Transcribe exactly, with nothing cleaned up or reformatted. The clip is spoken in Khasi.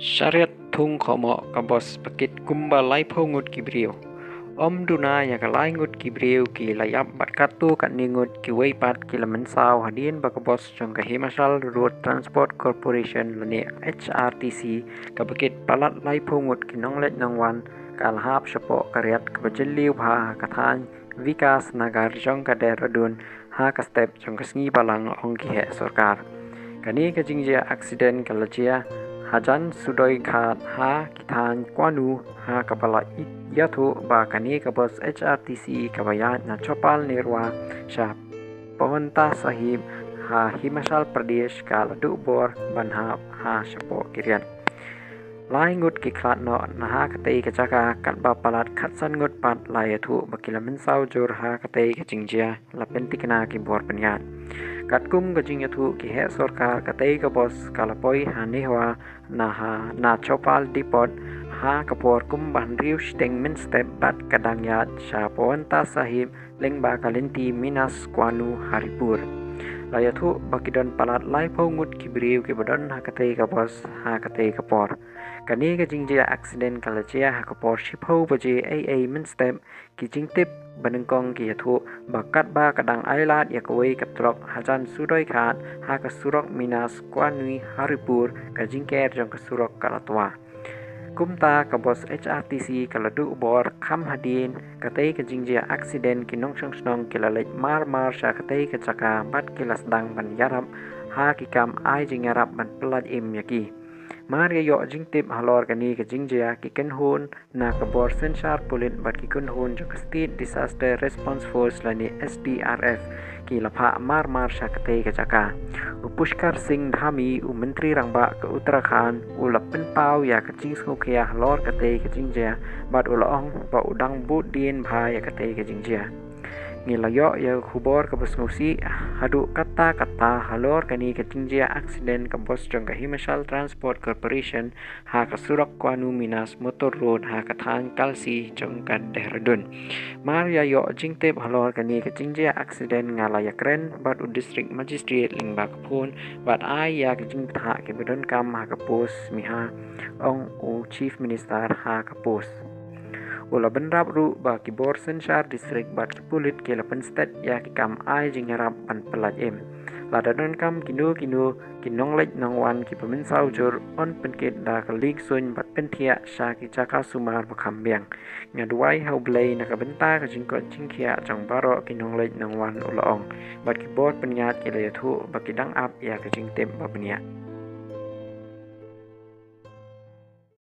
Shariat thung khomo ka bos bakit kumba laiphew ngut ki briew. Om duna ïa ka lai ngut ki briew ki la ïap bad katto katne ngut kiwei pat ki la mynsaw hadien ba ka bos jong ka Himachal Road Transport Corporation lane H R T C ka bakit palat laiphew ngut ki nongleit nongwan ka la hap shapoh ka riat kaba jylliew bha ha ka thaiñ Vikas Nagar jong ka Dehradun ha ka step jong ka sngi Balang, ong ki heh sorkar. Kane ka jingjia accident ka la jia hajan Sudoi Ghat ha ki thaiñ Kuanu ha kaba la ïathuh ba kane ka bos H R T C kaba ïaid na Chopal Nerwa sha Paonta Sahib ha Himachal Pradesh ka la duh bor ban hap ha shapoh ki riat. Lai ngut ki khlad noh na ha katei ka jaka katba palat khatsan ngut pat la ïathuh ba ki la mynsaw jur ha katei ka jingjia, la pynthikna ki bor pynïaid. Katkum ka jingïathuh ki heh sorkar, katei ka bos ka la poi ha Nerwa na ha na Chopal Depot ha ka por kumba hynriew shiteng mynstep bad ka dang ïaid sha Paonta Sahib lyngba ka lynti Minas Kuanu Haripur. La ïathuh ba ki don palat laiphew ngut ki briew kiba don ha katei ka bos ha katei ka por. Kane ka jingjia accident ka la jia ha ka por shiphew baje ei ei mynstep. Ki jingtip ba nyngkong ki ïathuh ba katba ka dang ailad ïa kawei ka trok hajan Sudoi Ghat ha ka surok Minas Kuanu Haripur, ka jingker jong ka surok ka la twa. Kumta ka bos H R T C ka la duh bor. Kham hadien katei ka jingjia accident, ki nongshong shnong ki la leit mar mar sha katei ka jaka bad ki la sdang ban ïarap ha ki kam ai jingïarap ban pyllait im ïa ki. Mar ïa ïoh jingtip halor kane ka jingjia, ki kynhun na ka bor synshar pulit bad ki kynhun jong ka State Disaster Response Force lane S D R F ki la phah mar mar sha katei ka jaka. U Pushkar Singh Dhami, u Myntri Rangbah ka Uttarakhand, u la pynpaw ïa ka jingsngewkhia halor katei ka jingjia bad u la ong ba u dang bud dien bha ïa katei ka jingjia. Ngi la ïoh ïa ka khubor kaba sngewsih haduh katta katta halor kane ka jingjia accident ka bos jong ka Himachal Transport Corporation ha ka surok Kuanu Minas Motor Road ha ka thaiñ Kalsi jong ka Dehradun. Mar ïa ïoh jingtip halor kane ka jingjia accident, nga la ïakren bad u District Magistrate lyngba ka phone bad ai ïa ka jingbthah kiba donkam ha ka post miha, ong u Chief Minister ha ka post. U la bynrap ruh ba ki bor synshar district bad ki pulit ki la pynstet ïa ki kam ai jingïarap ban pyllait im. Lada donkam kino kino ki nongleit nongwan kiba mynsaw jur, yn pynkit da ka lieng suiñ bad pynthiah sha ki jaka sumar ba kham biang. Nga duwai ha U Blei na ka bynta ka jingkoit jingkhiah jong baroh ki nongleit nongwan, u la ong. Bad ki bor pynïaid ki la ïathuh ba ki dang ap ïa ka jingtip ba bniah.